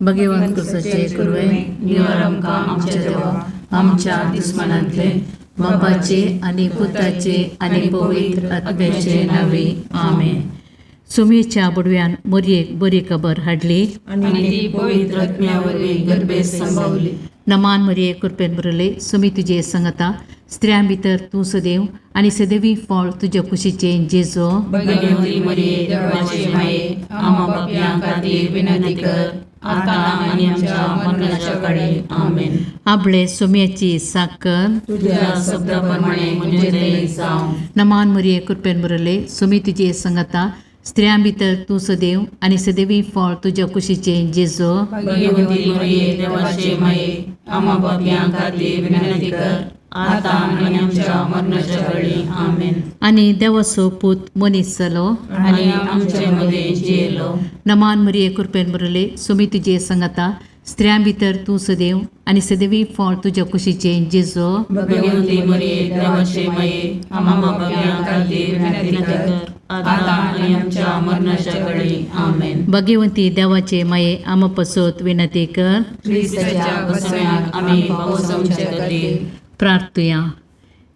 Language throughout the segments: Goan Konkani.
भगवंत कुसाचे कुरवे निवार आमकां आमच्या देवा आमच्या दुस्मानांतले बापाचे आनी पुताचे आनी पवित्र आत्म्याचे नावे आमेन. सुमेच्या बुडव्यान मोरयेक बरी खबर हाडली आनी ती पवित्र आत्म्या वरवीं गर्भेत संभवली. नमान मरिये कृपेन भरले सुमी तुजे संगता स्त्रियां भितर तूं सदैव आनी सदैवी फळ तुज्या कुशीचें जेजो. भगवती मरिये देवाचे माये, आम्हा पापयां खातीर विनंती कर, आतां आनी आमच्या मरणाच्या काळी. आमेन. आपले सुम्याची साकर तुझ्या शब्दा प्रमाणे म्हजें थंय जावं. नमान मरिये कृपेन भरले सुमी तुजे संगता स्त्रियां भितर तूं सदैव आनी सदैवी फळ तुज्या कुशीचें जेजो. भगवती मरिये देवाचे माये, आम्हा पापयां खातीर विनंती कर, आतां आनी आमच्या मरणाच्या काळी. आमेन. आनी देवाचो पूत मनीस जालो आनी आमचे मदें जियेलो. नमान मरिये कृपेन भरले सुमी तुजे संगता स्त्रियां भितर तूं सदैव आनी सदैवी फळ तुज्या कुशीचें जेजो. भगवती मरिये देवाचे माये, आम्हा पापयां खातीर विनंती कर, आतां आनी आमच्या मरणाच्या काळी. आमेन. भगवंती देवाचे माये आमा पसत विनंती कर. क्रिस्ताच्या बसम्याक आमी पावसांचे खातीर. प्रार्थुया.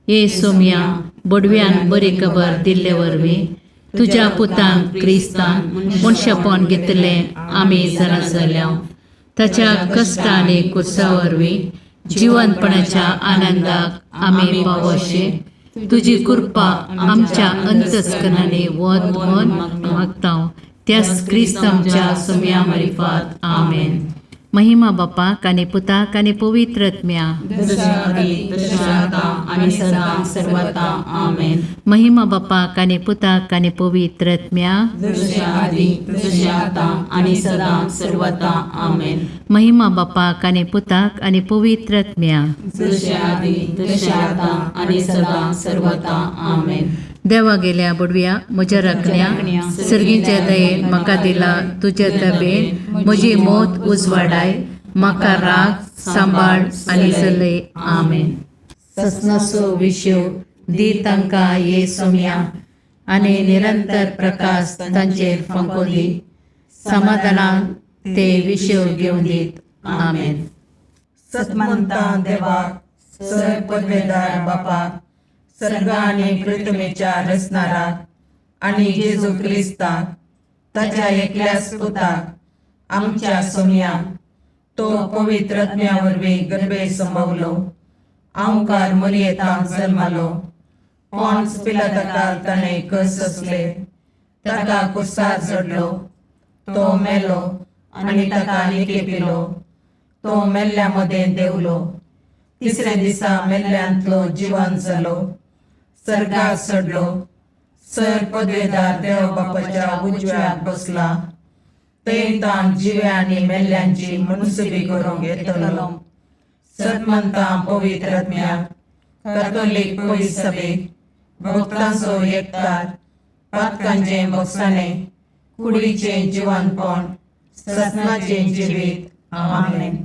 ये सोम्या बोडव्यान बरी खबर दिल्ले वरवीं तुज्या पुतान क्रिस्तान मनशापण घेतलें आमी जाणा जाल्या. ताच्या कश्ट आनी कुर्सा वरवीं जिवनपणाच्या आनंदाक आमी पावोशे तुजी कृपा आमच्या अंतस्करणांनी वत म्हण मागता त्याच क्रिस्त आमच्या सोम्या मारिफात. आमेन. महिमा बापाक आनी पुताक आनी पवित्र आत्म्या. जशें आदी तशें आतां आनी सदां सर्वता. आमेन. महिमा बापाक आनी पुताक आनी पवित्र आत्म्या. जशें आदी तशें आतां आनी सदां सर्वता. आमेन. महिमा बापाक आनी पुताक आनी पवित्र आत्म्या. जशें आदी तशें आतां आनी सदां सर्वता. आमेन. देवा गेल्या बुडव्या म्हज्या राखण्या सर्गीच्या दयेन म्हाका दिला तुज्या तबेन म्हजी मौत उजवाडाय म्हाका राग सांबाळ आनी चलय. आमेन. ससनाचो विशेव दी तांकां ये सोम्या आनी निरंतर प्रकाश तांचेर फांको दी समाधानान ते विशेव घेवन दीत. आमेन. सतमंता देवाक सर पदवेदार बापाक सर्ग आनी पृथ्वीच्या रचणाराक आनी जेजू क्रिस्ताक ताच्या एकल्याच पुताक आमच्या सोमयाक तो पवित्र आत्म्या वरवीं गर्भे संभवलो आंवकार मरियेतांत जल्मालो पॉन्स पिलाताकाल ताणें कस सोंसले ताका कुर्सार चडलो तो मेलो आनी ताका निकेपिलो तो मेल्ल्या मदें देंवलो तिसऱ्या दिसा मेल्ल्यांतलो जिवन जालो सर्गार चडलो सर पदवेदार देव बापाच्या उजव्याक बसला थंय ताण जिव्या आनी मेल्ल्यांची मुनसुबी करूंक येतलो. सतमंता पवित्र आत्म्याक कॅथोलीक पवित्र सभेक भक्तांचो एकतार पातकांचें भोगसाणें कुडीचें जिवनपण ससनाचें जिवीत. आमेन.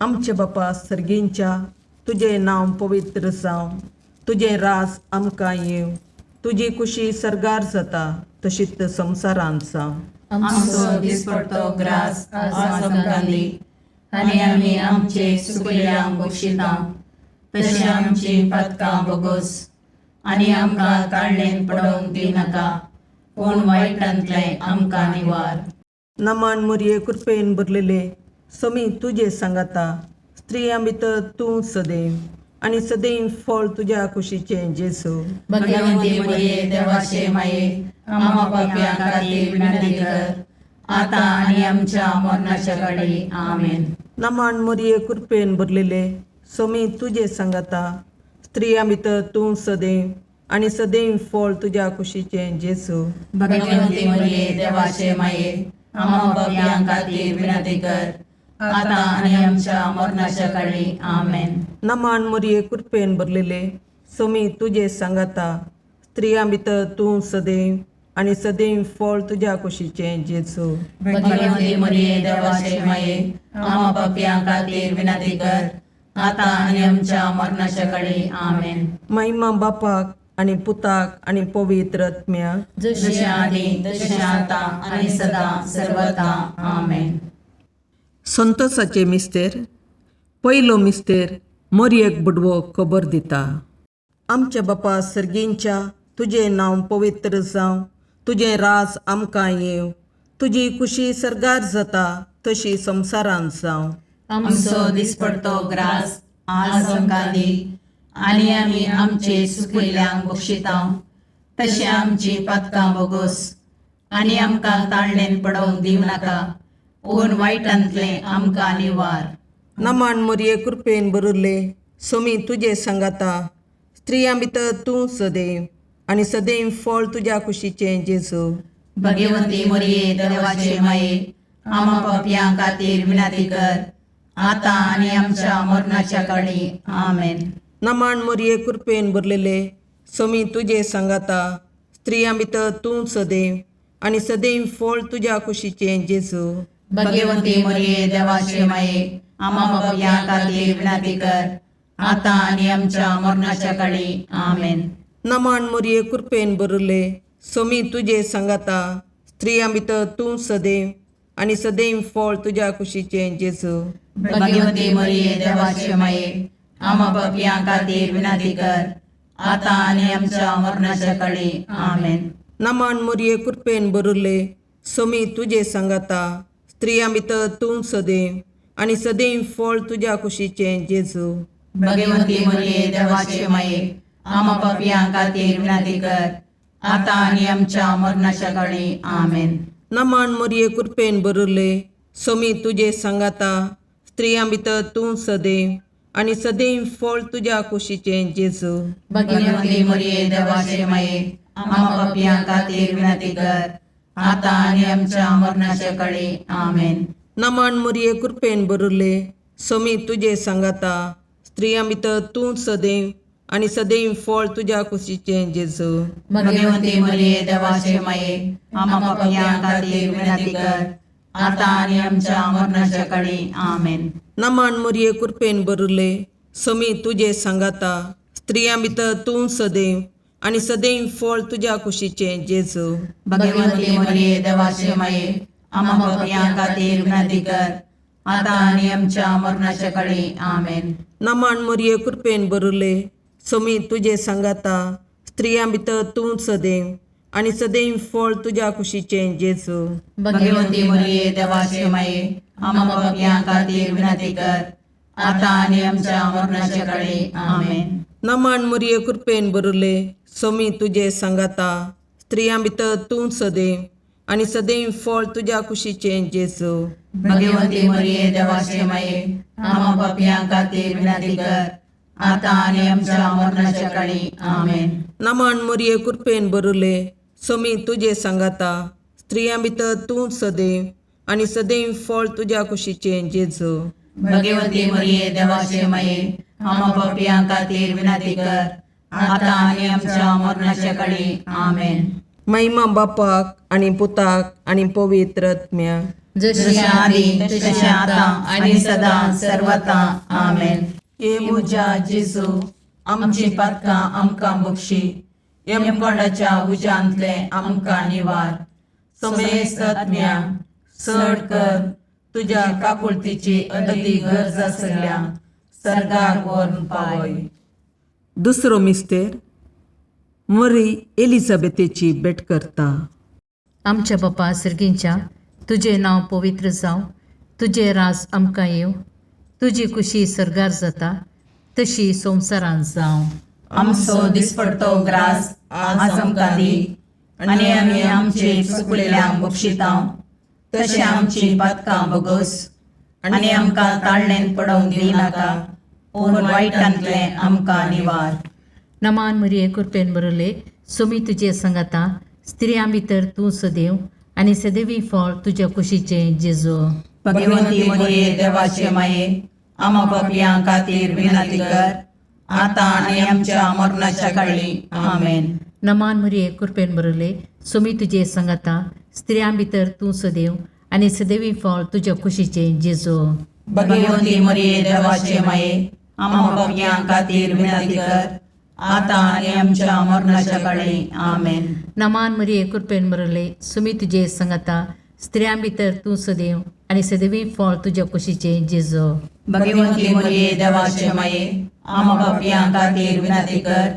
आमचे बापा सर्गींच्या तुजें नांव पवित्र जावं तुजें राज आमकां येवं तुजी कुशी सर्गार जाता तशीच संवसारांत जावं. आमचो दिसपडतो ग्रास आज आमकां दी आनी आमी आमचे सुकल्यांक बक्षिता तशें आमची पातकां बोगोस आनी आमकां ताळणेन पडोवंक दिनाका पूण वायटांतलें आमकां निवार. नमान मुरये कृपेन भरलेले समी तुजे सांगाता स्त्रियां भितर तूं सदैव आनी सदैव फळ तुज्या कुशीचें जेजू. भगवंती मरिये देवाचे माये, आम्हा पापयां खातीर विनंती कर, आतां आनी आमच्या मरणाच्या काळी. आमेन. नमान मुरये कृपेन भरलेले समी तुजे सांगाता स्त्रियां भितर तूं सदैव आनी सदैव फळ तुज्या कुशीचें जेजू. भगवंती मरिये देवाचे माये, आम्हा पापयां खातीर विनंती कर, आतां आनी आमच्या मरणाच्या काळी. आमेन. नमान मुरये कृपेन भरलेले समी तुजे सांगाता स्त्रियां भितर तूं सदैव आनी सदैव फळ तुज्या कुशीचें जेजू. भगवंती मरिये देवाचे माये, आम्हा पापयां खातीर विनंती कर, आतां आनी आमच्या मरणाच्या काळी. आमेन. महिमा बापाक आनी पुताक आनी पवित्र आत्म्याक. जशें आदी तशें आतां आनी सदां सर्वता. आमेन. संतोषाचे मिस्तेर. पयलो मिस्तेर मोरयेक बुडवो खबर दिता. आमच्या बापा सर्गींच्या, तुजें नांव पवित्र जावं, तुजें राज आमकां येवं, तुजी खुशी सर्गार जाता तशी संवसारांत जावं. आमचो दिसपडतो ग्रास आज आमकां दी आनी आमी आमचे सुकिल्ल्यांक बक्षितांव तशें आमची पातकां बोगोस आनी आमकां ताळणेन पडोवंक दिवं नाका पूण वायटांतलें आमकां निवार. नमान मोरये कृपेन भरिल्ले, सोमी तुजे सांगाता, स्त्रियां भितर तूं सदैव आनी सदैव फळ तुज्या कुशीचें जेजू. भगवती मोरये देवाचे माये, आमा पापयां खातीर विनंती कर आतां आनी आमच्या मरणाच्या काळी. आमेन. नमान मोरये कृपेन भरलेले, सोमी तुजे सांगाता, स्त्रियां भितर तूं सदैव आनी सदैव फळ तुज्या कुशीचें जेजू. भगवती मोरये देवाचे माये, आमा पापयां खातीर विनंती कर आतां आनी आमच्या मरणाच्या काळी. आमेन. नमान मोरये कृपेन भरिल्ले, सोमी तुजे सांगाता, स्त्रियां भितर तूं सदैव आनी सदैव फळ तुज्या कुशीचें जेजू. भगवती मोरये देवाचे माये, आमा पापयां खातीर विनंती कर आतां आनी आमच्या मरणाच्या काळी. आमेन. नमान मोरये कृपेन भरिल्ले, सोमी तुजे सांगाता, स्त्रियां भितर तूं सदैव आनी सदैव फळ तुज्या कुशीचें जेजू. भगवती मोरये देवाचे माये, आमा पापयां खातीर विनंती कर आतां आनी आमच्या मरणाच्या काळी. आमेन. नमान मोरये कृपेन भरिल्ले, सोमी तुजे सांगाता, स्त्रियां भितर तूं सदैव आनी सदैव फळ तुज्या कुशीचें जेजू. भगवती मोरये देवाचे माये, आमा पापयां खातीर विनंती कर आतां आनी आमच्या मरणाच्या काळी. आमेन. नमान मोरये कृपेन भरिल्ले, सोमी तुजे सांगाता, स्त्रियां भितर तूं सदैव आनी सदैव फळ तुज्या कुशीचें जेजू. भगवती मोरये देवाचे माये, आमा पापयां खातीर विनंती कर आतां आनी आमच्या मरणाच्या काळी. आमेन. नमान मोरये कृपेन भरिल्ले, सोमी तुजे सांगाता, स्त्रियां भितर तूं सदैव आनी सदैव फळ तुज्या कुशीचें जेजू. भगवती मोरये देवाचे माये, आमा पापयां खातीर विनंती कर आतां आनी आमच्या मरणाच्या काळी. आमेन. नमान मोरये कृपेन भरिल्ले, सोमी तुजे सांगाता, स्त्रियां भितर तूं सदैव आनी सदैव फळ तुज्या कुशीचें जेजू. भगवती मोरये देवाचे माये, आमा पापयां खातीर विनंती कर आतां आनी आमच्या मरणाच्या काळी. आमेन. नमान मोरये कृपेन भरिल्ले, सोमी तुजे सांगाता, स्त्रियां भितर तूं सदैव आनी सदैव फळ तुज्या कुशीचें जेजू. भगवती मोरये देवाचे माये, आमा पापयां खातीर विनंती कर आतां आनी आमच्या मरणाच्या काळी. आमेन. नमान मोरये कृपेन भरिल्ले, सोमी तुजे सांगाता, स्त्रियां भितर तूं सदैव आनी सदैव फळ तुज्या कुशीचें जेजू. भगवती मोरये देवाचे माये, आमा पापयां खातीर विनंती कर आतां आनी आमच्या मरणाच्या काळी. आमेन. महिमा बापाक आनी पुताक आनी पवित्र आत्म्याक, जशी जशें आदी तशें आतां आनी सदां सर्वता. आमेन. हे म्हज्या जेजू, आमची पातकां आमकां बक्षी, यमकोंडाच्या उज्यांतलें आमकां निवार, समेस्त आत्म्या चड कर तुज्या काकुळतीची अदती गरज आसल्या सर्गाक व्हरून पावय. दुसरो मिस्तेर मरी एलिझाबेथेची भेट करता. आमच्या बापा सर्गींच्या, तुजें नांव पवित्र जावं, तुजें राज आमकां येवं, तुजी खुशी सर्गार जाता तशी संवसारांत जावं. आमचो दिसपडतो ग्रास आज आमकां दी आनी आमी आमचे चुकलेल्यांक बक्षितांव तशें आमची पातकां बोगोस आनी आमकां ताळणेन पडोवंक दिवं नाका पूण वायटांतलें आमकां निवार. नमान मरिये कृपेन बरले, सोमी तुजे संगाता, स्त्रियां भितर तूं सदैव आनी सदैवी फळ तुज्या कुशीचें जेजू. भगवंती मोरये देवाचे माये, आमा पापयां खातीर विनंती कर आतां आनी आमच्या मरणाच्या काळी. आमेन. नमान मरिये कृपेन बरले, सोमी तुजे संगाता, स्त्रियां भितर तूं सदैव आनी सदैवी फळ तुज्या कुशीचें जेजू. भगवंती मोरये देवाचे माये, आमा पापयां खातीर विनंती कर आतां आनी आमच्या मरणाच्या काळी. आमेन. नमान मरिये कृपेन बरले, सुमी तुजे संगाता, स्त्रियां भितर तूं सदैव आनी सदैवी फळ तुज्या कुशीचें जेजो. भगवंती मरिये देवाचे माये, आमा पापयां खातीर विनंती कर,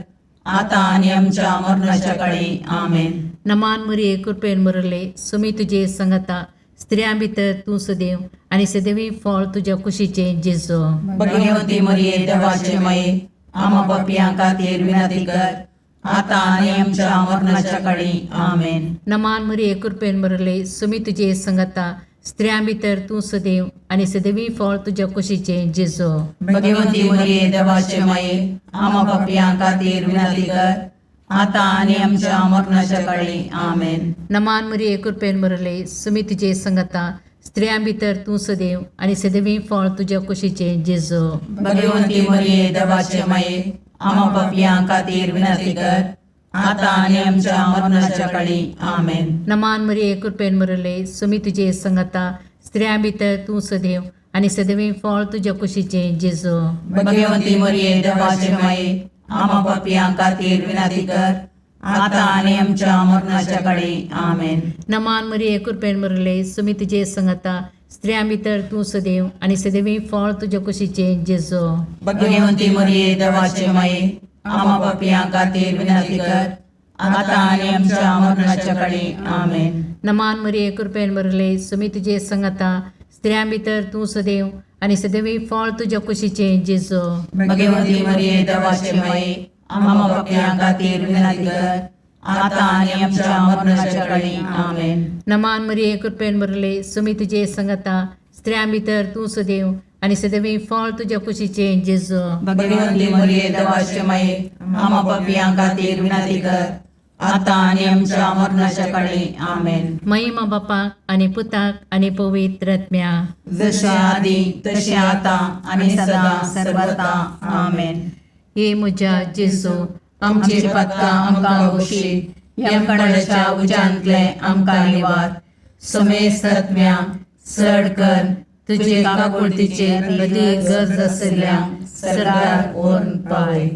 आतां आनी आमच्या मरणाच्या काळी. आमेन. नमान मरिये, कृपेन भरले, सुमी तुजे संगता, स्त्रियां भितर तूं सदैव आनी सदैवी फळ तुज्या कुशीचें जेजो. भगवंती मरिये देवाचे माये, आमा पापयां खातीर विनंती कर, आतां आनी आमच्या मरणाच्या काळी. आमेन. नमान मरिये, कृपेन भरले, सुमी तुजे संगता, स्त्रियां भितर तूं सदैव आनी सदैवी फळ तुज्या कुशीचें जेजो. भगवंती मरिये देवाचे माये, आमा पापयां खातीर विनंती कर, आतां आनी आमच्या मरणाच्या काळी. आमेन. नमान मरिये, कृपेन भरले, सुमी तुजे संगता, स्त्रियां भितर तूं सदैव आनी सदैवी फळ तुज्या कुशीचें जेजो. भगवंती मरिये देवाचे माये, आमा पापयां खातीर विनंती कर, आतां आनी आमच्या मरणाच्या काळी. आमेन. नमान मरिये, कृपेन भरले, सुमी तुजे संगता, स्त्रियां भितर तूं सदैव आनी सदैवी फळ तुज्या कुशीचें जेजो. भगवंती मरिये देवाचे माये, आमा पापयां खातीर विनंती कर, आतां आनी आमच्या मरणाच्या काळी. आमेन. नमान मरिये, कृपेन भरले, सुमी तुजे संगता, स्त्रियां भितर तूं सदैव आनी सदैवी फळ तुज्या कुशीचें जेजो. भगवंती मरिये देवाचे माये, आमा पापयां खातीर विनंती कर, आतां आनी आमच्या मरणाच्या काळी. आमेन. नमान मरिये, कृपेन भरले, सुमी तुजे संगता, स्त्रियां भितर तूं सदैव आनी सदैवी फळ तुज्या कुशीचें जेजो. भगवंती मरिये देवाचे माये, आमा पापयां खातीर विनंती कर, आतां आनी आमच्या मरणाच्या काळी. आमेन. नमान मरिये, कृपेन भरले, सुमी तुजे संगता, स्त्रियां भितर तूं सदैव आनी सदैवी फळ तुज्या कुशीचें जेजो. भगवंती मरिये देवाचे माये, आमा पापयां खातीर विनंती कर, आतां आनी आमच्या मरणाच्या काळी. आमेन. महिमा बापाक आनी पुताक आनी पवित्र आत्म्या. जशे आदी तशें आतां आनी सदां सर्वता. आमेन. हे म्हज्या जेजू, आमची पातकां आमकां बक्षी, यमकणाच्या उज्यांतले आमकां निवार, समेस्त आत्म्या चड कर तुजे काकुळतीचेर अदीक गरज आशिल्ल्या सरकार व्हरून पावय.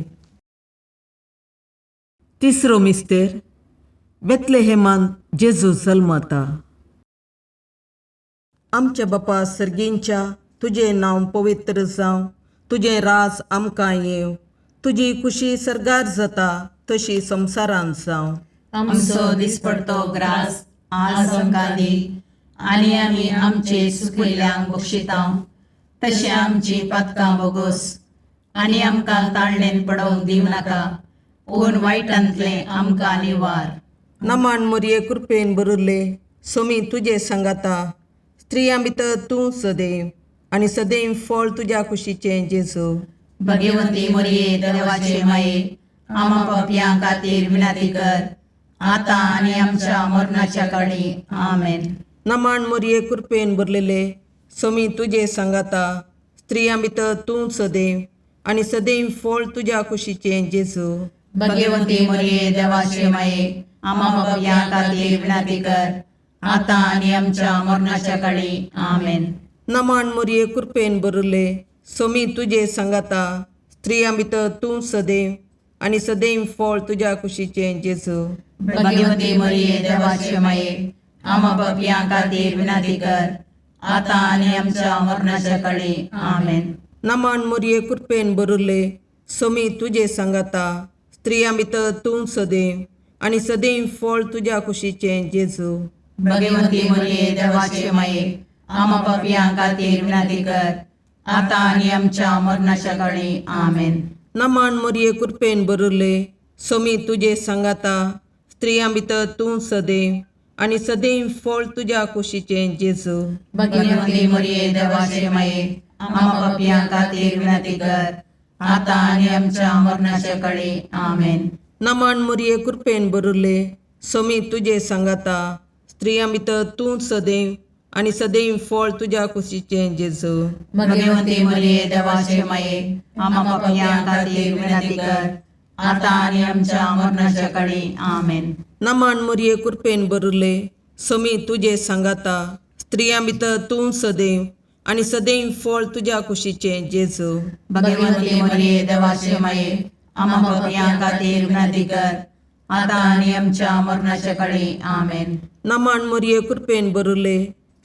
तिसरो मिस्तेर, बेतलेहेमान जेजू जल्मता. आमच्या बापा सर्गींच्या, तुजें नांव पवित्र जावं, तुजें राज आमकां येवं, तुजी खुशी सर्गार जाता तशी संवसारांत जावं. आमचो दिसपडतो ग्रास आज आमकां दी, आनी आमी आमचे सुकिल्ल्यांक बक्षिता, तशें आमची पातकां बोगोस, आनी आमकां ताळणेन पडोवंक दिवं नाका, पूण वायटांतलें आमकां निवार. नमाण मोरये, कृपेन भरिल्ले, सोमी तुजे सांगाता, स्त्रियां भितर तूं सदैव आनी सदैव फळ तुज्या कुशीचें जेजू. भगवंती मरिये देवाचे माये, आमा पापयां खातीर विनंती कर, आतां आनी आमच्या मरणाच्या काळी. आमेन. नमाण मोरये, कृपेन भरलेले, सोमी तुजे सांगाता, स्त्रियां भितर तूं सदैव आनी सदैव फळ तुज्या कुशीचें जेजू. भगवंती मरिये देवाचे माये, आमा पापयां खातीर विनंती कर, आतां आनी आमच्या मरणाच्या काळी. आमेन. नमाण मोरये, कृपेन भरिल्ले, सोमी तुजे सांगाता, स्त्रियां भितर तूं सदैव आनी सदैव फळ तुज्या कुशीचें जेजू. भगवंती मरिये देवाचे माये, आमा पापयां खातीर विनंती कर, आतां आनी आमच्या मरणाच्या काळी. आमेन. नमाण मोरये, कृपेन भरिल्ले, सोमी तुजे सांगाता, स्त्रियां भितर तूं सदैव आनी सदैव फळ तुज्या कुशीचें जेजू. भगवंती मरिये देवाचे माये, आमा पापयां खातीर विनंती कर, आतां आनी आमच्या मरणाच्या काळी. आमेन. नमाण मोरये, कृपेन भरिल्ले, सोमी तुजे सांगाता, स्त्रियां भितर तूं सदैव आनी सदैव फळ तुज्या कुशीचें जेजू. भगवंती मरिये देवाचे माये, आमा पापयां खातीर विनंती कर, आतां आनी आमच्या मरणाच्या काळी. आमेन. नमाण मोरये, कृपेन भरिल्ले, सोमी तुजे सांगाता, स्त्रियां भितर तूं सदैव आनी सदैव फळ तुज्या कुशीचें जेजू. भगवंती मरिये देवाचे माये, आमा पापयां खातीर विनंती कर, आतां आनी आमच्या मरणाच्या काळी. आमेन. नमाण मोरये, कृपेन भरिल्ले, सोमी तुजे सांगाता, स्त्रियां भितर तूं सदैव आनी सदैव फळ तुज्या कुशीचें जेजू. भगवंती मरिये देवाचे माये, आमा पापयां खातीर विनंती कर, आतां आनी आमच्या मरणाच्या काळी. आमेन. नमन मोरये, कृपेन बरुले,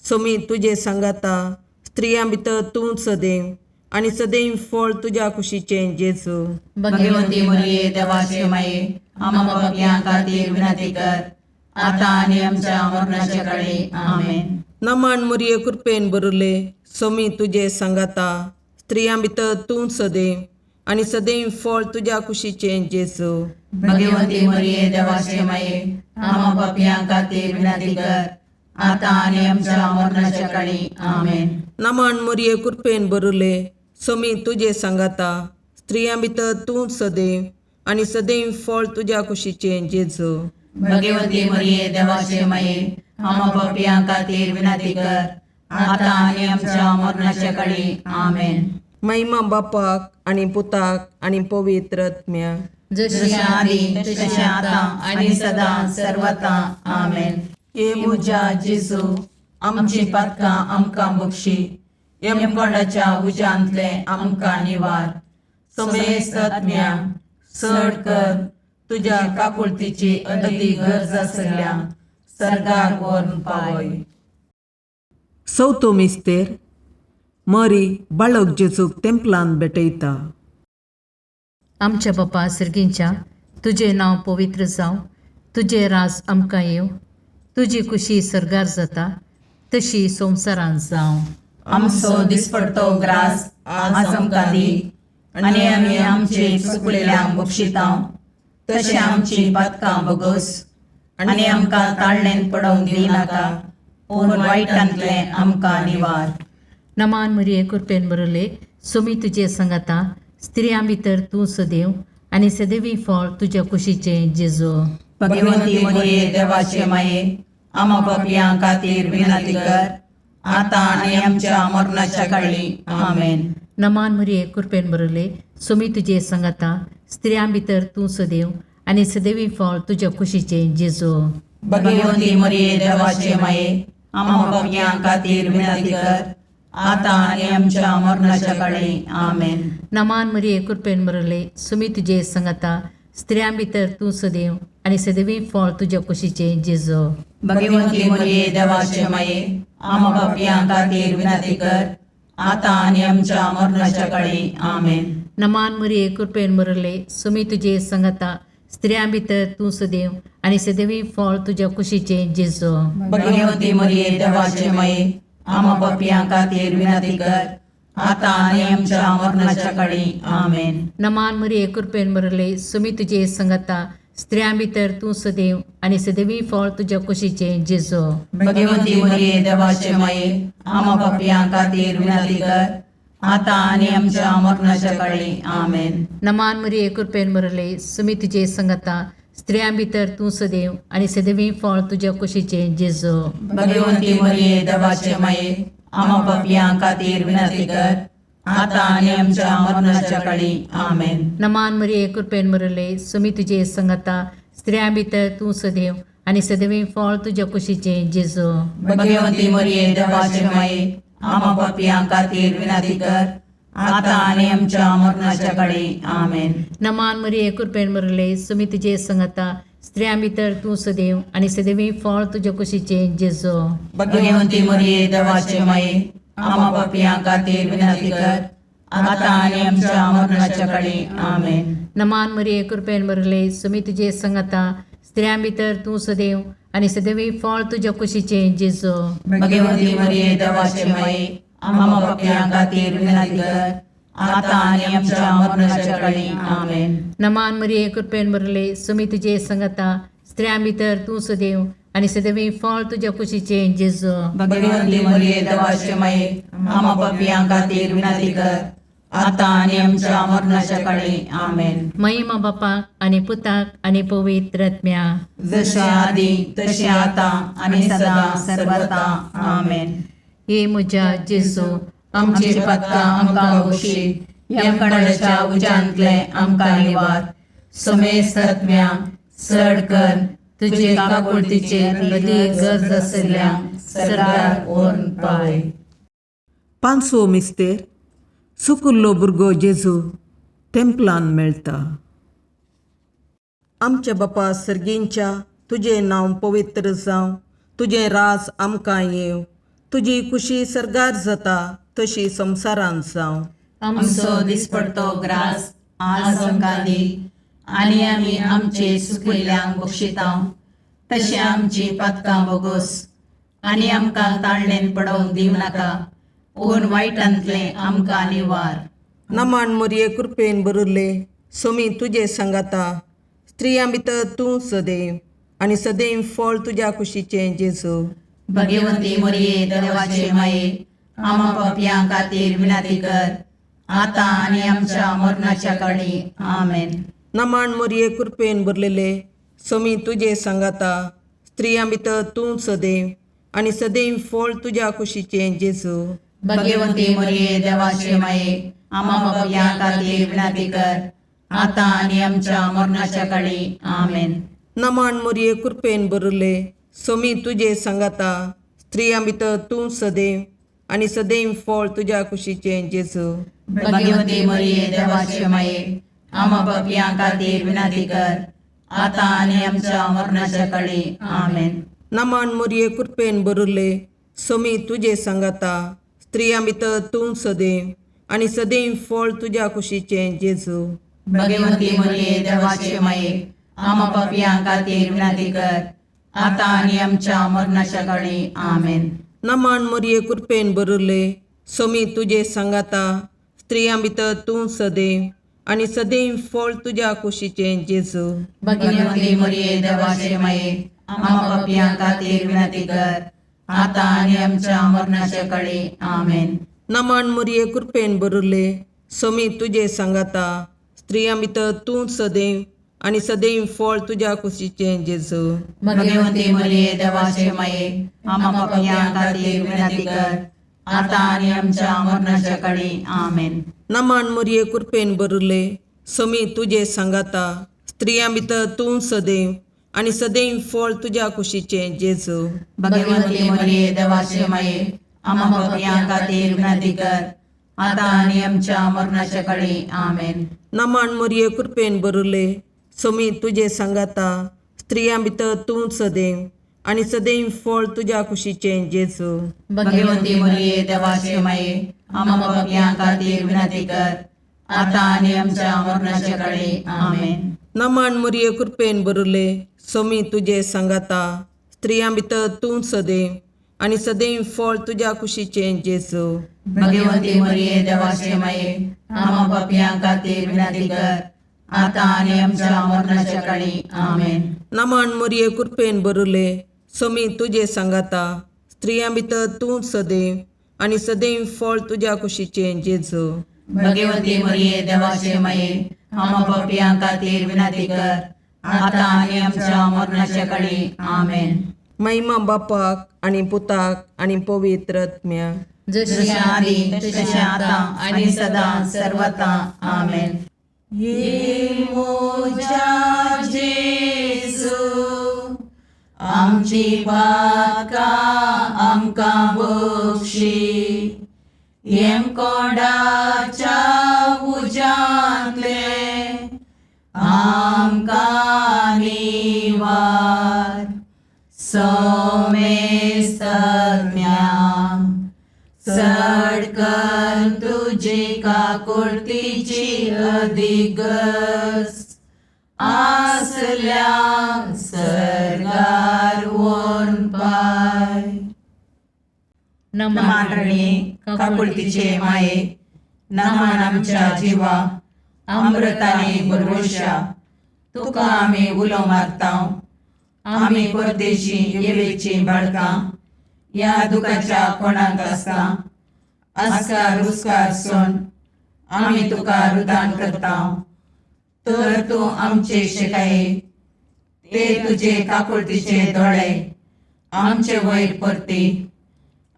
सोमी तुजे सांगाता, स्त्रियां भितर तूं सदैव आनी सदैव फळ तुज्या कुशीचें जेजू. भगवंती मरिये, देवाचे माये, आम्हा पापयां खातीर विनंती कर, आतां आनी आमच्या मरणाच्या काळी. आमेन. नमन मोरये, कृपेन बरुले, सोमी तुजे सांगाता, स्त्रियां भितर तूं सदैव आनी सदैव फळ तुज्या कुशीचें जेजू. भगवंती मरिये, देवाचे माये, आम्हा पापयां खातीर विनंती कर, आतां आनी आमच्या मरणाच्या काळी. आमेन. नमन मोरये, कृपेन बरुले, सोमी तुजे सांगाता, स्त्रियां भितर तूं सदैव आनी सदैव फळ तुज्या कुशीचें जेजू. भगवंती मरिये, देवाचे माये, आम्हा पापयां खातीर विनंती कर, आतां आनी आमच्या मरणाच्या काळी. आमेन. महिमा बापाक आनी पुताक आनी पवित्र आत्म्याक. जशी जशें आदी तशें आतां आनी सदां सर्वता. आमेन. हे म्हज्या जेजू, आमची पातकां आमकां बक्षी, यमकोंडाच्या उज्यांतले आमकां निवार, समेस्त आत्म्या चड कर तुज्या काकुळतीची अदी गरज आसल्या सर्गार व्हरून पावय. चवथो मिस्तेर, मरी बाळक जेजूक तेंपलान भेटयता. आमच्या बापा सर्गींच्या, तुजें नांव पवित्र जावं, तुजें राज आमकां येवं, तुजी खुशी सर्गार जाता तशी संवसारांत जावं. आमचो दिसपडतो ग्रास आज आमकां दी, आनी आमी आमचे चुकलेल्यांक बक्षितां तशें आमची पातकां बगस, आनी आमकां ताळणेन पडोवंक दिनाका, पूण वायटांतलें आमकां निवार. नमान मरिये, कृपेन बरले, सुमी तुजे संगता, स्त्रियां भितर तूं सदैव आनी सदैवी फळ तुज्या कुशीचें जेजू. भगवंती मरिये, देवाचे माये, आमा पापयां खातीर विनंती कर, आतां आनी आमच्या मरणाच्या काळी. आमेन. नमान मरिये, कृपेन बरले, सुमी तुजे संगता, स्त्रियां भितर तूं सदैव आनी सदैवी फळ तुज्या कुशीचें जेजू. भगवंती मरिये, देवाचे माये, आमा पापयां खातीर विनंती कर, आतां आनी आमच्या मरणाच्या काळी. आमेन. नमान मरिये, कृपेन बरले, सुमी तुजे संगता, स्त्रियां भितर तूं सदैव आनी सदैवी फळ तुज्या कुशीचें जेजू. भगवंती मरिये, देवाचे माये, आमा पापयां खातीर विनंती कर, आतां आनी आमच्या मरणाच्या काळी. आमेन. नमान मरिये, कृपेन बरले, सुमी तुजे संगता, स्त्रियां भितर तूं सदैव आनी सदैवी फळ तुज्या कुशीचें जेजू. भगवंती मरिये, देवाचे माये, आमा पापयां खातीर विनंती कर, आतां आनी आमच्या मरणाच्या काळी. आमेन. नमान मरिये, कृपेन बरले, सुमी तुजे संगता, स्त्रियां भितर तूं सदैव आनी सदैवी फळ तुज्या कुशीचें जेजू. भगवंती मरिये, देवाचे माये, आमा पापयां खातीर विनंती कर, आतां आनी आमच्या मरणाच्या काळी. आमेन. नमान मरिये, कृपेन बरले, सुमी तुजे संगता, स्त्रियां भितर तूं सदैव आनी सदैवी फळ तुज्या कुशीचें जेजू. भगवंती मरिये, देवाचे माये, आमा पापयां खातीर विनंती कर, आतां आनी आमच्या मरणाच्या काळी. आमेन. नमान मरिये, कृपेन बरले, सुमी तुजे संगता, स्त्रियां भितर तूं सदैव आनी सदैवी फळ तुज्या कुशीचें जेजू. भगवंती मरिये, देवाचे माये, आमा पापयां खातीर विनंती कर, आतां आनी आमच्या मरणाच्या काळी. आमेन. नमान मरिये, कृपेन बरले, सुमी तुजे संगता, स्त्रियां भितर तूं सदैव आनी सदैवी फळ तुज्या कुशीचें जेजू. भगवंती मरिये, देवाचे माये, आमा पापयां खातीर विनंती कर, आतां आनी आमच्या मरणाच्या काळी. आमेन. नमान मरिये, कृपेन बरले, सुमी तुजे संगता, स्त्रियां भितर तूं सदैव आनी सदैवी फळ तुज्या कुशीचें जेजू. भगवंती मरिये, देवाचे माये, आमा पापयां खातीर विनंती कर, आतां आनी आमच्या मरणाच्या काळी. आमेन. नमान मरिये, कृपेन बरले, सुमी तुजे संगता, स्त्रियां भितर तूं सदैव आनी सदैवी फळ तुज्या कुशीचें जेजू. भगवंती मरिये, देवाचे माये, आमा पापयां खातीर विनंती कर, आतां आनी आमच्या मरणाच्या काळी. आमेन. महिमा बापाक आनी पुताक आनी पवित्र आत्म्या. जशें आदी तशें आतां आनी सदां सर्वता. आमेन. हे म्हज्या जेजू, आमची पातकां आमकां बक्षी, यमकंडाच्या उज्यांतले आमकां निवार, समेस्त आत्म्या चड कर तुजे काकुळतीचे अदी गरज आसल्या सरकार व्हरून पावय. पांचवो मिस्तेर, सुकुल्लो भुरगो जेजू तेंपलान मेळटा. आमच्या बापा सर्गींच्या तुजें नांव पवित्र जावं, तुजें राज आमकां येवं, तुजी कुशी सर्गार जाता तशी संवसारांत जावं. आमचो दिसपडतो ग्रास आज आमकां दी आनी आमी आमचे सुकिल्ल्यांक बक्षिता तशें आमची पातकां बोगोस आनी आमकां ताळणेन पडोवंक दिवं नाका पूण वायटांतलें आमकां निवार. नमन मोरये कृपेन भरिल्ले सोमी तुजे सांगाता, स्त्रियां भितर तूं सदैव आनी सदैव फळ तुज्या कुशीचें जेजू. भगवंती मोरये देवाचे माये आमा पापयां खातीर विनंती कर आतां आनी आमच्या मरणाच्या काळी. आमेन. नमन मोरये कृपेन भरलेले सोमी तुजे सांगाता, स्त्रियां भितर तूं सदैव आनी सदैव फळ तुज्या कुशीचें जेजू. भगवंती मोरये देवाचे माये आमा पापयां खातीर विनंती कर आतां आनी आमच्या मरणाच्या काळी. आमेन. नमन मोरये कृपेन भरिल्ले सोमी तुजे सांगाता, स्त्रियां भितर तूं सदैव आनी सदैव फळ तुज्या कुशीचें जेजू. भगवंती मोरये देवाचे माये आमा पापयां खातीर विनंती कर आतां आनी आमच्या मरणाच्या काळी. आमेन. नमन मोरये कृपेन भरिल्ले सोमी तुजे सांगाता, स्त्रियां भितर तूं सदैव आनी सदैव फळ तुज्या कुशीचें जेजू. भगवंती मोरये देवाचे माये आमा पापयां खातीर विनंती कर आतां आनी आमच्या मरणाच्या काळी. आमेन. नमन मोरये कृपेन भरिल्ले सोमी तुजे सांगाता, स्त्रियां भितर तूं सदैव आनी सदैव फळ तुज्या कुशीचें जेजू. भगवंती मोरये देवाचे माये आमा पापयां खातीर विनंती कर आतां आनी आमच्या मरणाच्या काळी. आमेन. नमन मोरये कृपेन भरिल्ले सोमी तुजे सांगाता, स्त्रियां भितर तूं सदैव आनी सदैव फळ तुज्या कुशीचें जेजू. भगवंती मोरये देवाचे माये आमा पापयां खातीर विनंती कर आतां आनी आमच्या मरणाच्या काळी. आमेन. नमन मोरये कृपेन भरिल्ले सोमी तुजे सांगाता, स्त्रियां भितर तूं सदैव आनी सदैव फळ तुज्या कुशीचें जेजू. भगवंती मोरये देवाचे माये आमा पापयां खातीर विनंती कर आतां आनी आमच्या मरणाच्या काळी. आमेन. नमन मोरये कृपेन भरिल्ले सोमी तुजे सांगाता, स्त्रियां भितर तूं सदैव आनी सदैव फळ तुज्या कुशीचें जेजू. भगवंती मोरये देवाचे माये आमा पापयां खातीर विनंती कर आतां आनी आमच्या मरणाच्या काळी. आमेन. नमन मोरये कृपेन भरिल्ले सोमी तुजे सांगाता, स्त्रियां भितर तूं सदैव आनी सदैव फळ तुज्या कुशीचें जेजू. भगवंती मोरये देवाचे माये आमा पापयां खातीर विनंती कर आतां आनी आमच्या मरणाच्या काळी. आमेन. नमन मोरये कृपेन भरिल्ले सोमी तुजे सांगाता, स्त्रियां भितर तूं सदैव आनी सदैव फळ तुज्या कुशीचें जेजू. भगवंती मोरये देवाचे माये आमा पापयां खातीर विनंती कर आतां आनी आमच्या मरणाच्या काळी. आमेन. महिमा बापाक आनी पुताक आनी पवित्र आत्म्याक. जशी आदी तशें आतां आनी सदां सर्वता. आमेन. ये मोजा जेजू आमची पातकां आमकां बक्षी, येमकोंडाच्या उज्यांतले आमकां निवार, सोमेस्तम्या चड कर तुजी काकुळतीची अधिगस आसल्या सर्गार वोन पाय. नमन रणे काकुळतीचे माये नमन आमच्या जिवा अमृताने भरवशा तुका आमी उलो मारता. आमी परदेशी येवेची बाळकां ह्या दुखाच्या कोणाक आसता आस्कार उस्कार सोन आमी तुका रुदान करता. तर तूं आमचे शिकाये ते तुजे काकुळतीचे दोळे आमचे वयर परती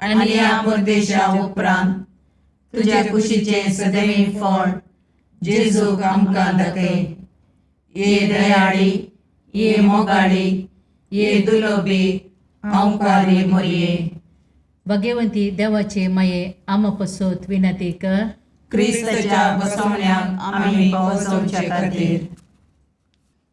आनी ह्या परदेशा उपरांत तुज्या कुशीचें सदैव फळ जेजूक आमकां दाखय. ये दयाळी, ये मोगाळी, ये दुलोबी ओंकारी मोरये. भगवंती देवाचे माये आमा पसत विनंती कर. क्रिस्ताच्या बसवण्याक आमी पावसोवचे खातीर.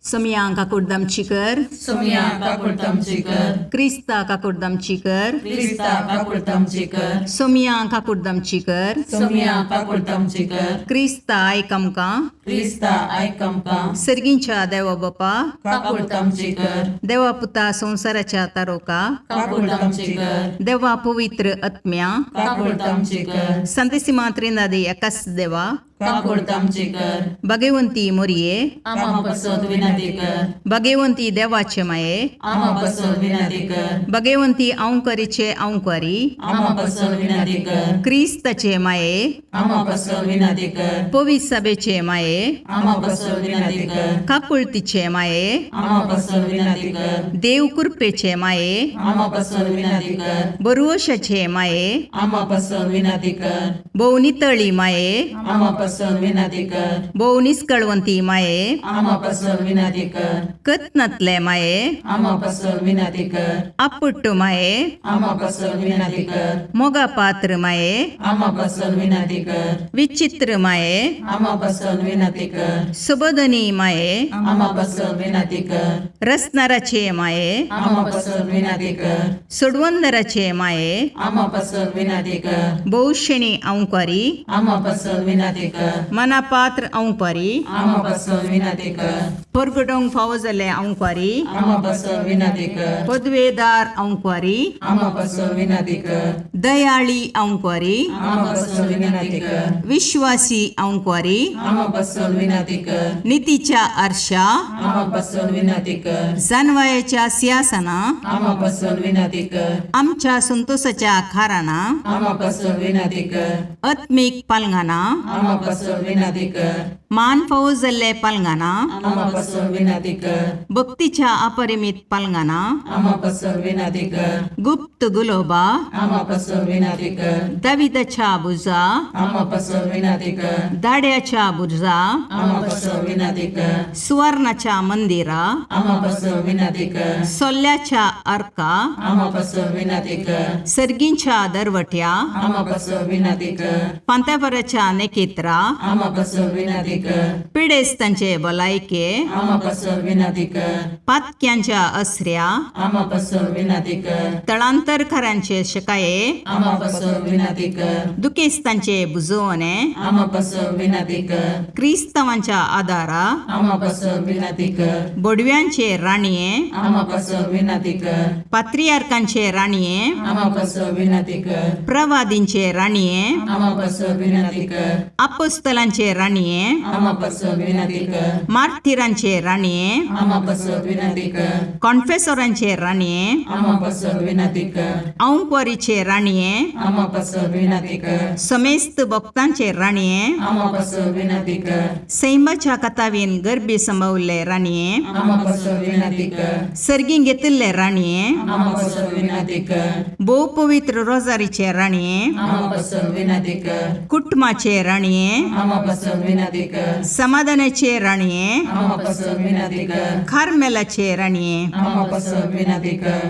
सोमया काकुडदामची कर. सोमया काकुळतामची कर. क्रिस्ता काकुडदामची कर. क्रिस्ता काकुळतामची कर. सोमया काकुडदामची कर. सोमया काकुळतामची कर. क्रिस्ता आयक आमकां. क्रिस्ता आयक आमकां. सर्गींच्या देवा बापा, काकुळतामची कर. देवा पुता संवसाराच्या तारोका, काकुळतामची कर. देवा पवित्र आत्म्या, काकुळतामची कर. संतेसिमा त्रिनादी एकाच देवा, काकुळतामची कर. भगवंती मोरये, आमा पसत विनंती कर. भगवंती देवाचे माये, आमा पसत विनंती कर. भगवंती अंकरीचे अंकरी, आमा पसत विनंती कर. क्रिस्ताचे माये, आमा पसत विनंती कर. पवित्र सभेचे माये, आमा पसत विनंती कर. काकुळतीचे माये, आमा पसत विनंती कर. देव कृपेचे माये, आमा पसत विनंती कर. बरुवशाचे माये, आमा पसत विनंती कर. भोव नितळी माये, आमा पसत विनंती कर. भोव निस्कळवंती माये, आमा पसत विनंती कर. कत्नातले माये, आमा पसत विनंती कर. आपुट्ट माये, आमा पसत विनंती कर. मोगा पात्र माये, आमा पसत विनंती कर. विचित्र माये, आमा पसत विनंती कर. सुबोधनी माये, आमा पसत विनंती कर. रसनाराचे माये, आमा पसत विनंती कर. सोडवंदराचे माये, आमा पसत विनंती कर. भोवशेणी अंकारी, आमा पसत विनंती कर. मनापात्र अंकारी, आमा पसत विनंती कर. परगटोंक फावो जाल्ले अंकारी, आमा पसत विनंती कर. पदवेदार अंकारी, आमा पसत विनंती कर. दयाळी अंकारी, आमा पसत विनंती कर. विश्वासी अंकारी, आमा पसत विनंती कर. नितीच्या आरशा, आमा पसत विनंती कर. जानवायाच्या सिंहासना, आमा पसत विनंती कर. आमच्या संतोषाच्या खाराना, आमा पसत विनंती कर. आत्मीक पालंगाना, आमा पसत विनंती कर. मान फावो जाल्ले पालंगाना, आमा पसत विनंती कर. भक्तीच्या अपरिमित पालंगाना, आमा पसत विनंती कर. गुप्त गुलोबा, आमा पसत विनंती कर. दाविदाच्या बुजा, आमा पसत विनंती कर. दाड्याच्या बुजा, आमा पसत विनंती कर. सुवर्णाच्या मंदिरा, आमा पसत विनंती कर. सोल्ल्याच्या अर्का, आमा पसत विनंती कर. सर्गींच्या दरवट्या, आमा पसत विनंती कर. पांत्यापराच्या नेकेत्रा, आमा पसत विनंती कर. पिडेस्तांचे भलायके, आमा पसत विनंती कर. पातक्यांच्या असऱ्या, आमा पसत विनंती कर. तळांतरकारांचे शकाये, आमा पसत विनंती कर. दुखेस्तांचे बुजवणे, आमा पसत विनंती कर. क्रिस्तांवांच्या आदारा, आमा पसत विनंती कर. बोडव्यांचे राणये, आमा पसत विनंती कर. पात्रियार्कांचे राणये, आमा पसत विनंती कर. प्रवादींचे राणये, आमा पसत विनंती कर. अपोस्तलांचे राणये, आमा पसत विनंती कर. मार्थिरांचे राणये, आमा पसत विनंती कर. कॉन्फेसोरांचे राणये, आमा पसत विनंती कर. औंकवारीचे राणये, आमा पसत विनंती कर. समेस्त भक्तांचे राणये, आमा पसत विनंती कर. सैमाच्या कथावीन गर्भी संभवल्ले राणये, आमा पसत विनंती कर. सर्गीं घेतिल्ले राणये, आमा पसत विनंती कर. भोव पवित्र रोजारीचे राणये, आमा पसत विनंती कर. कुटुंबाचे राणये, आमा पसत विनंती कर. समाधानाचे राणये, आमा पसत विनंती कर. कार्मेलाचे राणये, आमा पसत विनंती कर.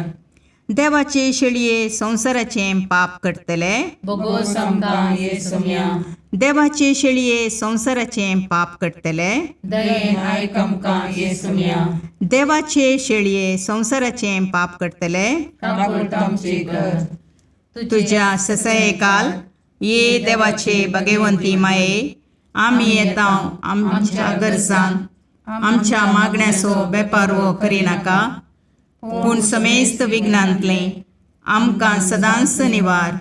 देवाचे शेळये संवसाराचें पाप करतले, बोगोस आमकां ये सोम्या. देवाचे शेळये संवसाराचें पाप करतले, दयेन आयक आमकां ये सोम्या. देवाचे शेळये संवसाराचें पाप करतले, काकुळतामची कर. तुज्या ससयकाल ये देवाचे भगवंती माये, आमी येता आमच्या गरजान आमच्या मागण्याचो बेपारवो करिनाका, पूण समेस्त विघ्नांतलें आमकां सदांच निवार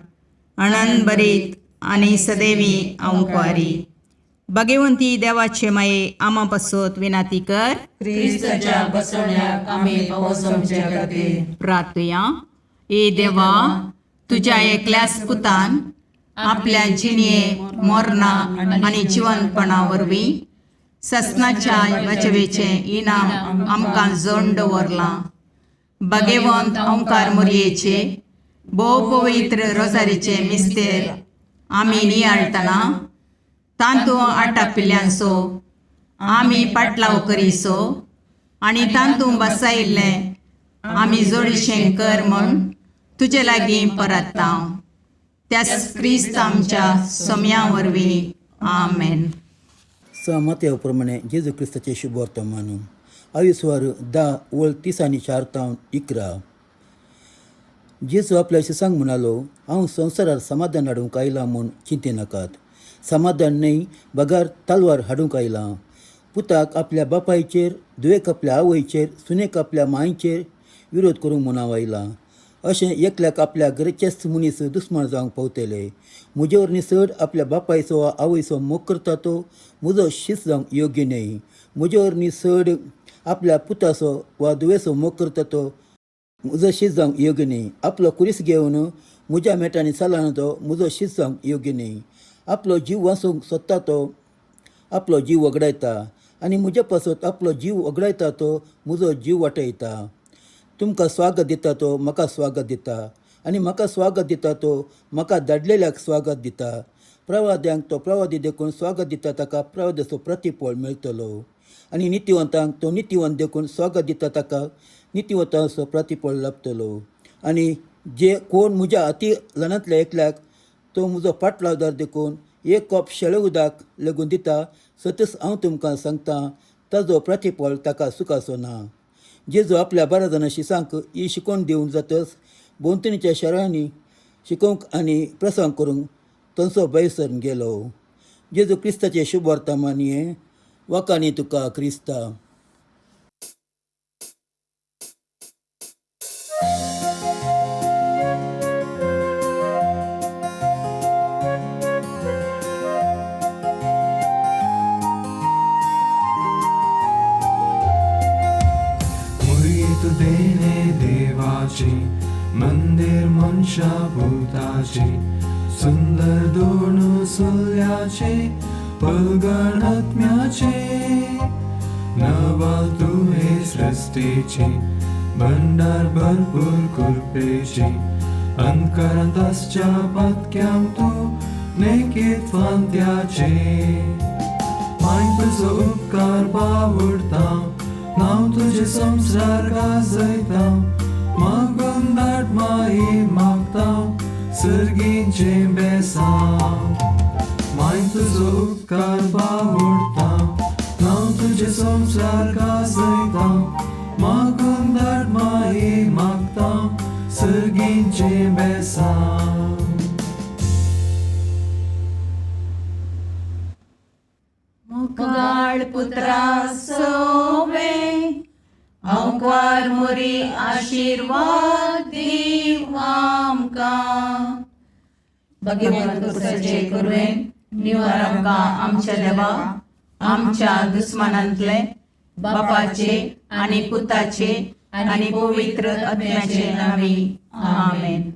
अणन बरीत आनी सदैवी अंकवारी. भगवंती देवाचे माये आमा पासत विनाती कर. क्रिस्ताच्या बसवण्याक आमी पावस आमच्या खातीर. प्रार्थुया. ए देवा, तुज्या एकल्याच पुतान आपल्या जिणये मोरना आनी जिवनपणा वरवीं ससनाच्या बचवेचें इनाम आमकां जोड दवरलां. भगवंत ओंकार मोरयेचे भोव पवित्र रोजारीचे मिस्तेर आमी नियाळटना तांतू आटापिल्ल्यांचो आमी पाटलाव करीसो आनी तांतू बसायिल्लें आमी जोडीशें कर म्हूण तुजे लागीं परत्ता, त्याच क्रिस्त आमच्या सोम्या वरवीं. आमेन. स मातयो प्रमाणे जेजू क्रिस्ताचें शुभ वर्तमान. आयुस्वार 10 वळ 30 आणि 4 तावन 11. जेजू आपल्या शिसांक म्हणालो, हांव संवसारार समाधान हाडूंक आयलां म्हूण चिंते नाकात. समाधान न्हय बगार तलवार हाडूंक आयलां. पुताक आपल्या बापायचेर, धुवेक आपल्या आवयचेर, सुनेक आपल्या मांयचेर विरोध करूंक म्हूण हांव आयलां. अशें एकल्याक आपल्या घरचेच मनीस दुस्मान जावंक पावतले. म्हजे वरवीं चड आपल्या बापायचो वा आवयचो मोग करता तो म्हजो शीस जावंक योग्य न्हय. म्हजे वरवीं चड आपल्या पुताचो वा धुवेचो मोग करता तो म्हजो शीस जावंक योग्य न्हय. आपलो कुरीस घेवन म्हज्या मेटांनी चलना तो म्हजो शीस जावंक योग्य न्हय. आपलो जीव वाचोवंक सोदता तो आपलो जीव वगडायता आनी म्हज्या पासत आपलो जीव वगडायता तो म्हजो जीव वाटयता. तुमकां स्वागत दिता तो म्हाका स्वागत दिता आनी म्हाका स्वागत दिता तो म्हाका धाडलेल्याक स्वागत दिता. प्रवाद्यांक तो प्रवादी देखून स्वागत दिता ताका प्रवाद्याचो प्रतिफळ मेळटलो आनी नितिवंतांक तो नितिवंत देखून स्वागत दिता ताका नितिवंताचो प्रतिफळ लाभतलो. आनी जे कोण म्हज्या अती ल्हानांतल्या एकल्याक तो म्हजो पाटलावदार देखून एक कप शेळे उदक लेगून दिता, सतच हांव तुमकां सांगता, ताजो प्रतिफळ ताका सुखाचो ना. जेजू आपल्या 12 जाणां शिसांक ही शिकवण दिवन जातच भोंवतणीच्या शारांनी शिकोवंक आनी प्रसंग करूंक थंयचो भायर सरून गेलो. जेजू क्रिस्ताचें शुभ वर्तमान हें. वाखाणी तुका क्रिस्ता. मुरी देणे देवाची, मंदिर मनशा भूताची, सुंदर दोन सुल्याचे, पलगण आत्म्याचे. नवाल तुहे सृष्टीची, भंडार भरपूर कृपेची, अंतकरांत आसच्या पातक्यांक तूं नेकीत फांत्याचे. माय तुजो उपकार बावडता, नांव तुजें संवसार गाजयता, मागून धाड माई मागता सर्गीचें बेसांव. माय तुजो उपकार बावडता, नांव तुजें संवसार गाजयता, मागून धाड माई मागता सर्गीचें बेसांव. मोगाळ पुत्रा सोवे, अंकार मोरी आशीर्वाद दीव आमकां. भगवंत पुरसाचे कुरवेन निवार आमकां आमच्या देवा, आमच्या दुस्मानांतले, बापाचे आनी पुताचे आनी पवित्र आत्म्याचे नावी. आमेन.